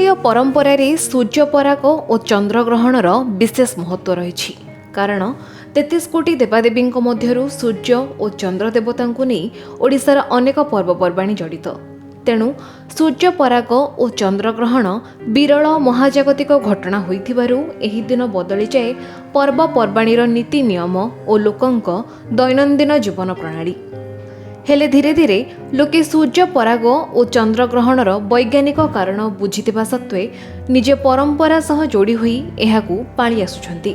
ଭାରତୀୟ ପରମ୍ପରାରେ ସୂର୍ଯ୍ୟପରାଗ ଓ ଚନ୍ଦ୍ରଗ୍ରହଣର ବିଶେଷ ମହତ୍ତ୍ୱ ରହିଛି। କାରଣ 33 କୋଟି ଦେବାଦେବୀଙ୍କ ମଧ୍ୟରୁ ସୂର୍ଯ୍ୟ ଓ ଚନ୍ଦ୍ର ଦେବତାଙ୍କୁ ନେଇ ଓଡ଼ିଶାର ଅନେକ ପର୍ବପର୍ବାଣୀ ଜଡ଼ିତ। ତେଣୁ ସୂର୍ଯ୍ୟପରାଗ ଓ ଚନ୍ଦ୍ରଗ୍ରହଣ ବିରଳ ମହାଜାଗତିକ ଘଟଣା ହୋଇଥିବାରୁ ଏହି ଦିନ ବଦଳିଯାଏ ପର୍ବପର୍ବାଣୀର ନୀତି ନିୟମ ଓ ଲୋକଙ୍କ ଦୈନନ୍ଦିନ ଜୀବନ ପ୍ରଣାଳୀ। ହେଲେ ଧୀରେ ଧୀରେ ଲୋକେ ସୂର୍ଯ୍ୟପରାଗ ଓ ଚନ୍ଦ୍ରଗ୍ରହଣର ବୈଜ୍ଞାନିକ କାରଣ ବୁଝିଥିବା ସତ୍ତ୍ୱେ ନିଜ ପରମ୍ପରା ସହ ଯୋଡ଼ି ହୋଇ ଏହାକୁ ପାଳି ଆସୁଛନ୍ତି।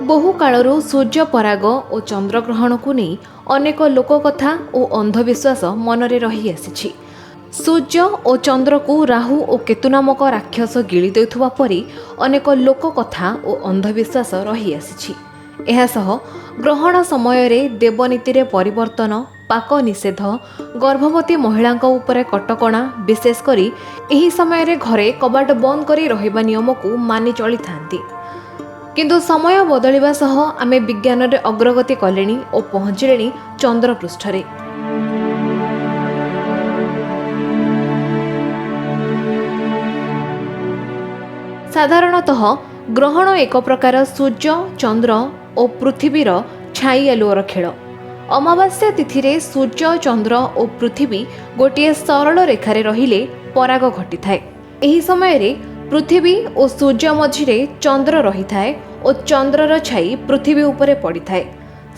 ବହୁ କାଳରୁ ସୂର୍ଯ୍ୟପରାଗ ଓ ଚନ୍ଦ୍ରଗ୍ରହଣକୁ ନେଇ ଅନେକ ଲୋକକଥା ଓ ଅନ୍ଧବିଶ୍ୱାସ ମନରେ ରହିଆସିଛି। ସୂର୍ଯ୍ୟ ଓ ଚନ୍ଦ୍ରକୁ ରାହୁ ଓ କେତୁ ନାମକ ରାକ୍ଷସ ଗିଳି ଦେଉଥିବା ପରି ଅନେକ ଲୋକକଥା ଓ ଅନ୍ଧବିଶ୍ୱାସ ରହିଆସିଛି। ଏହାସହ ଗ୍ରହଣ ସମୟରେ ଦେବନୀତିରେ ପରିବର୍ତ୍ତନ, ପାକ ନିଷେଧ, ଗର୍ଭବତୀ ମହିଳାଙ୍କ ଉପରେ କଟକଣା, ବିଶେଷ କରି ଏହି ସମୟରେ ଘରେ କବାଟ ବନ୍ଦ କରି ରହିବା ନିୟମକୁ ମାନି ଚଳିଥାନ୍ତି। କିନ୍ତୁ ସମୟ ବଦଳିବା ସହ ଆମେ ବିଜ୍ଞାନରେ ଅଗ୍ରଗତି କଲେଣି ଓ ପହଞ୍ଚିଲେଣି ଚନ୍ଦ୍ରପୃଷ୍ଠରେ। ସାଧାରଣତଃ ଗ୍ରହଣ ଏକ ପ୍ରକାର ସୂର୍ଯ୍ୟ, ଚନ୍ଦ୍ର ଓ ପୃଥିବୀର ଛାଇ ଆଲୁଅର ଖେଳ। ଅମାବାସ୍ୟା ତିଥିରେ ସୂର୍ଯ୍ୟ, ଚନ୍ଦ୍ର ଓ ପୃଥିବୀ ଗୋଟିଏ ସରଳ ରେଖାରେ ରହିଲେ ପରାଗ ଘଟିଥାଏ। ଏହି ସମୟରେ ପୃଥିବୀ ଓ ସୂର୍ଯ୍ୟ ମଝିରେ ଚନ୍ଦ୍ର ରହିଥାଏ ଓ ଚନ୍ଦ୍ରର ଛାଇ ପୃଥିବୀ ଉପରେ ପଡ଼ିଥାଏ।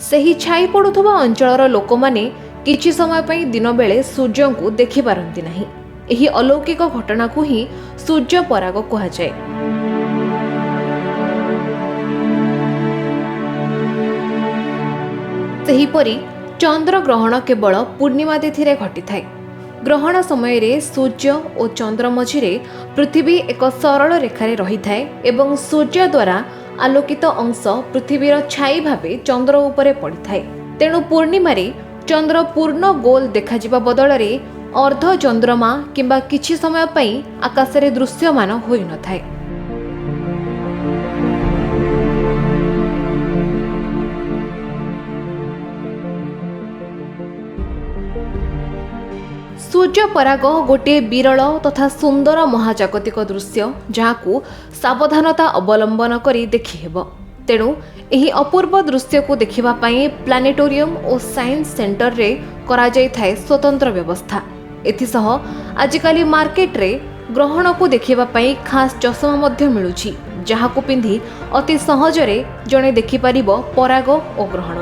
ସେହି ଛାଇ ପଡ଼ୁଥିବା ଅଞ୍ଚଳର ଲୋକମାନେ କିଛି ସମୟ ପାଇଁ ଦିନବେଳେ ସୂର୍ଯ୍ୟଙ୍କୁ ଦେଖିପାରନ୍ତି ନାହିଁ। ଏହି ଅଲୌକିକ ଘଟଣାକୁ ହିଁ ସୂର୍ଯ୍ୟପରାଗ କୁହାଯାଏ। ସେହିପରି ଚନ୍ଦ୍ରଗ୍ରହଣ କେବଳ ପୂର୍ଣ୍ଣିମା ତିଥିରେ ଘଟିଥାଏ। ଗ୍ରହଣ ସମୟରେ ସୂର୍ଯ୍ୟ ଓ ଚନ୍ଦ୍ର ମଝିରେ ପୃଥିବୀ ଏକ ସରଳ ରେଖାରେ ରହିଥାଏ ଏବଂ ସୂର୍ଯ୍ୟ ଦ୍ୱାରା ଆଲୋକିତ ଅଂଶ ପୃଥିବୀର ଛାଇ ଭାବେ ଚନ୍ଦ୍ର ଉପରେ ପଡ଼ିଥାଏ। ତେଣୁ ପୂର୍ଣ୍ଣିମାରେ ଚନ୍ଦ୍ର ପୂର୍ଣ୍ଣ ଗୋଲ ଦେଖାଯିବା ବଦଳରେ ଅର୍ଦ୍ଧ ଚନ୍ଦ୍ରମା କିମ୍ବା କିଛି ସମୟ ପାଇଁ ଆକାଶରେ ଦୃଶ୍ୟମାନ ହୋଇନଥାଏ। ସୂର୍ଯ୍ୟପରାଗ ଗୋଟିଏ ବିରଳ ତଥା ସୁନ୍ଦର ମହାଜାଗତିକ ଦୃଶ୍ୟ, ଯାହାକୁ ସାବଧାନତା ଅବଲମ୍ବନ କରି ଦେଖିହେବ। ତେଣୁ ଏହି ଅପୂର୍ବ ଦୃଶ୍ୟକୁ ଦେଖିବା ପାଇଁ ପ୍ଲାନେଟୋରିୟମ୍ ଓ ସାଇନ୍ସ ସେଣ୍ଟରରେ କରାଯାଇଥାଏ ସ୍ୱତନ୍ତ୍ର ବ୍ୟବସ୍ଥା। ଏଥିସହ ଆଜିକାଲି ମାର୍କେଟରେ ଗ୍ରହଣକୁ ଦେଖିବା ପାଇଁ ଖାସ୍ ଚଷମା ମଧ୍ୟ ମିଳୁଛି, ଯାହାକୁ ପିନ୍ଧି ଅତି ସହଜରେ ଜଣେ ଦେଖିପାରିବ ପରାଗ ଓ ଗ୍ରହଣ।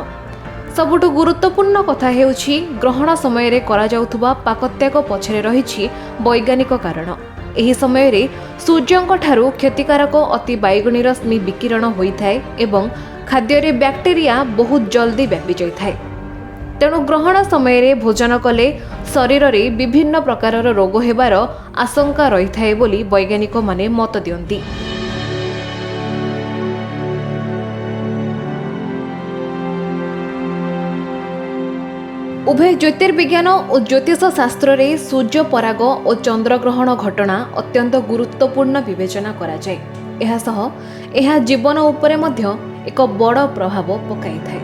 ସବୁଠୁ ଗୁରୁତ୍ୱପୂର୍ଣ୍ଣ କଥା ହେଉଛି, ଗ୍ରହଣ ସମୟରେ କରାଯାଉଥିବା ପାକତ୍ୟାଗ ପଛରେ ରହିଛି ବୈଜ୍ଞାନିକ କାରଣ। ଏହି ସମୟରେ ସୂର୍ଯ୍ୟଙ୍କଠାରୁ କ୍ଷତିକାରକ ଅତି ବାଇଗଣୀ ରଶ୍ମି ବିକିରଣ ହୋଇଥାଏ ଏବଂ ଖାଦ୍ୟରେ ବ୍ୟାକ୍ଟେରିଆ ବହୁତ ଜଲ୍ଦି ବ୍ୟାପି ଯାଇଥାଏ। ତେଣୁ ଗ୍ରହଣ ସମୟରେ ଭୋଜନ କଲେ ଶରୀରରେ ବିଭିନ୍ନ ପ୍ରକାରର ରୋଗ ହେବାର ଆଶଙ୍କା ରହିଥାଏ ବୋଲି ବୈଜ୍ଞାନିକମାନେ ମତ ଦିଅନ୍ତି। ଉଭୟ ଜ୍ୟୋତିର୍ବିଜ୍ଞାନ ଓ ଜ୍ୟୋତିଷ ଶାସ୍ତ୍ରରେ ସୂର୍ଯ୍ୟପରାଗ ଓ ଚନ୍ଦ୍ରଗ୍ରହଣ ଘଟଣା ଅତ୍ୟନ୍ତ ଗୁରୁତ୍ୱପୂର୍ଣ୍ଣ ବିବେଚନା କରାଯାଏ। ଏହାସହ ଏହା ଜୀବନ ଉପରେ ମଧ୍ୟ ଏକ ବଡ଼ ପ୍ରଭାବ ପକାଇଥାଏ।